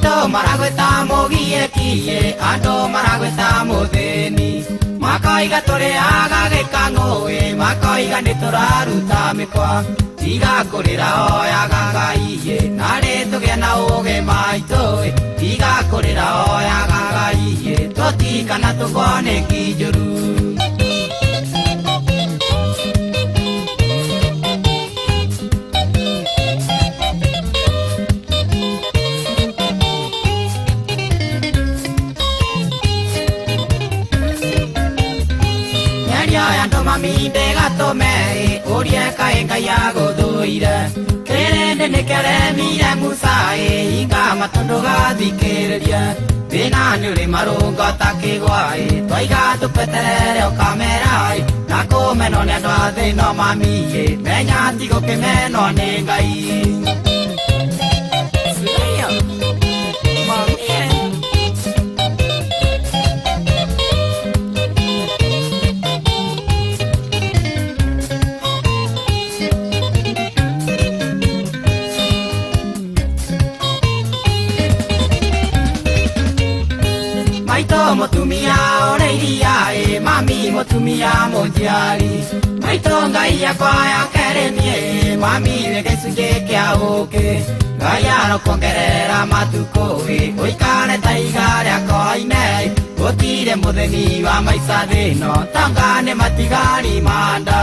Andũ maragwĩta mũgiĩkiĩ, andũ maragwĩta mũthĩni, makoiga tũrĩaga gĩkang'ũĩ, makoiga nĩ tũraruta mĩkwa. Tiga kũrĩra oyaga Ngai, narĩ tũgĩe na ũũgĩ maitũ. Tiga kũrĩra oyaga Ngai, tũtikana tũgwo nĩ njũru. Mĩario ya andũ mami ndĩgatũme ũrie kaĩ Ngai agũthũire. Kĩrĩndĩ nĩkĩaremire Musa hinga matũ ndũgathikĩrĩrie. Thĩna nĩ ũrĩ marũngo ta kĩgwa twaiga tũkweterere ũkamera na kũmenwo nĩ andũ a thĩ no mami menya ti gũkĩmenwo nĩ Ngai. Maitũ mũtumia ũrĩ iria mami mũtumia mũnjiari. Maitũ Ngai yakwa ya kerĩ niĩ, mami wĩ gĩcunjĩ kĩa ũkĩ. Ngai arokuongerera matukũ ũikare ta iga rĩa koine. Gũtirĩ mũthĩni wa maica thĩ ĩno tonga nĩ matigari ma nda.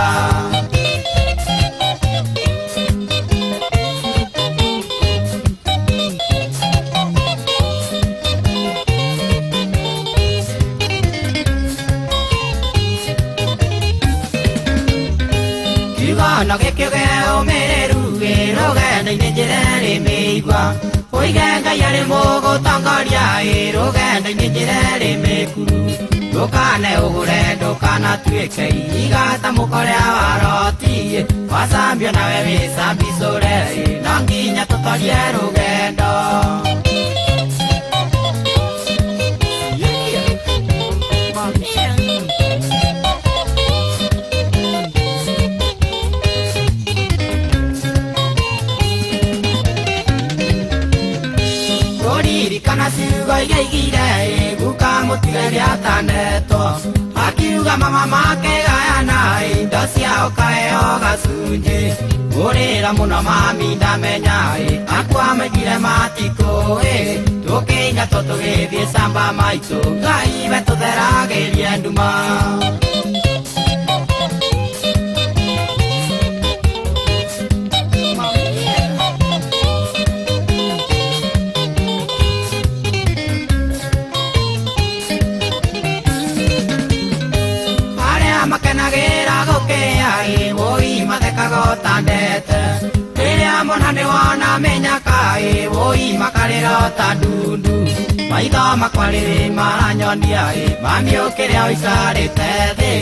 Kiugo gĩkĩũge ũmĩrĩru rũgendo-inĩ njĩra ĩrĩ mĩigua. Ũige Ngai arĩ mũgũtongoria rũgendo-inĩ njĩra ĩrĩ mĩkuru. Ndũkane ũgũre ndũkanatuĩke ihiga ta mũkorea wa Loti. Wacambio nawe wĩcambicũre no nginya tũtorie rũgendo. Kũririkana ciugo iria aigire guka mũtigaire atanetwo. Akiuga mama makĩgayana indo ciao kaheo gacunjĩ. Kũrĩra mũno mami ndamenya akwa maigire matikũĩ. Tũkĩingatwo tũgĩthiĩ camba maitũ Ngai we tũtheragĩrie nduma. Arĩa makenagĩra gũkĩa wũi mathekaga ũtandete. Rĩrĩa mona nĩ wona mĩnyaka wũi makarĩra ota ndundu. Maitho makwa rĩrĩ maranyonia mami ũkĩrĩa ũikarĩte thĩ.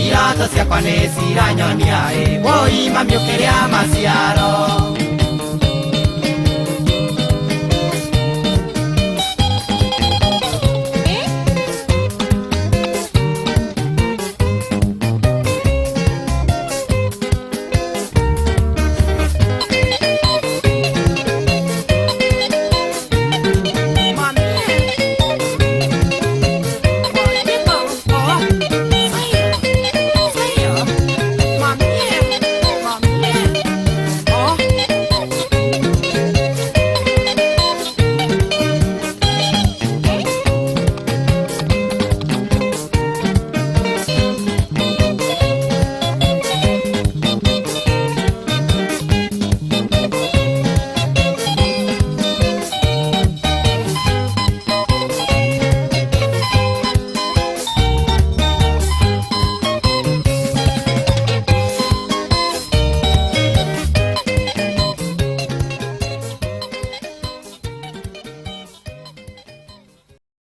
Iroto ciakwa nĩ ciranyonia wũi mami ũkĩrĩa maciaro.